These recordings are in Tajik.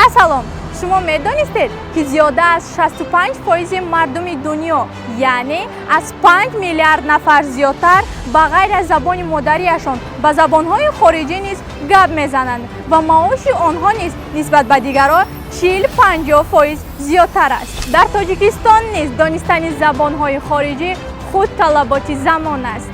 Ассалом! Шумо медонистед, ки зиёда аз 65 фоизи мардуми дунё, яъне аз 5 миллиард нафар зиёдтар, ба ғайр аз забони модариашон ба забонҳои хориҷӣ низ гап мезананд ва маоши онҳо низ нисбат ба дигарон 40-50 фоиз зиёдтар аст? Дар Тоҷикистон низ донистани забонҳои хориҷӣ худ талаботи замон аст.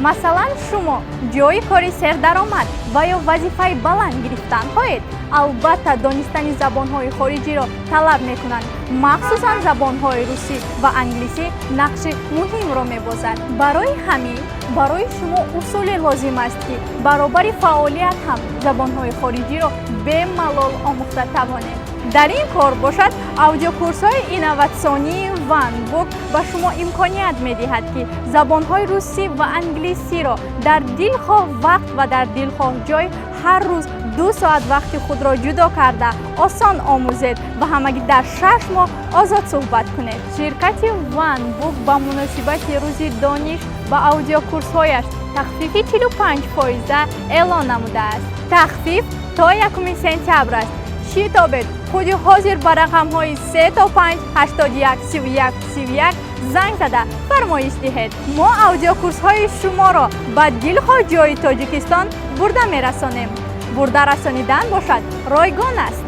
Масалан, шумо ҷойи кори сердаромад ва ё вазифаи баланд гирифтан хоҳед, албатта донистани забонҳои хориҷиро талаб мекунанд. Махсусан забонҳои русӣ ва англисӣ нақши муҳимро мебозад. Барои ҳамин барои шумо усуле лозим аст, ки баробари фаъолият ҳам забонҳои хориҷиро бемалол омӯхта тавонед. Дар ин кор бошад, аудиокурсҳои инноватсионии OneBook ба шумо имконият медиҳад, ки забонҳои русӣ ва англисиро дар дилхоҳ вақт ва дар дилхоҳ ҷой ҳар рӯз 2 соат вақти худро ҷудо карда осон омӯзед ва ҳамагӣ дар 6 моҳ озод суҳбат кунед. Ширкати OneBook ба муносибати Рӯзи дониш ба аудиокурсҳояш тахфифи 45 фоиза эълон намудааст. Тахфиф то 1 сентябр аст. Шитобед, худи ҳозир ба рақамҳои 3 то 5 81 31 31 занг зада фармоиш диҳед. Мо аудиокурсҳои шуморо ба дилхоҳ ҷои Тоҷикистон бурда мерасонем. Бурда расонидан бошад, ройгон аст.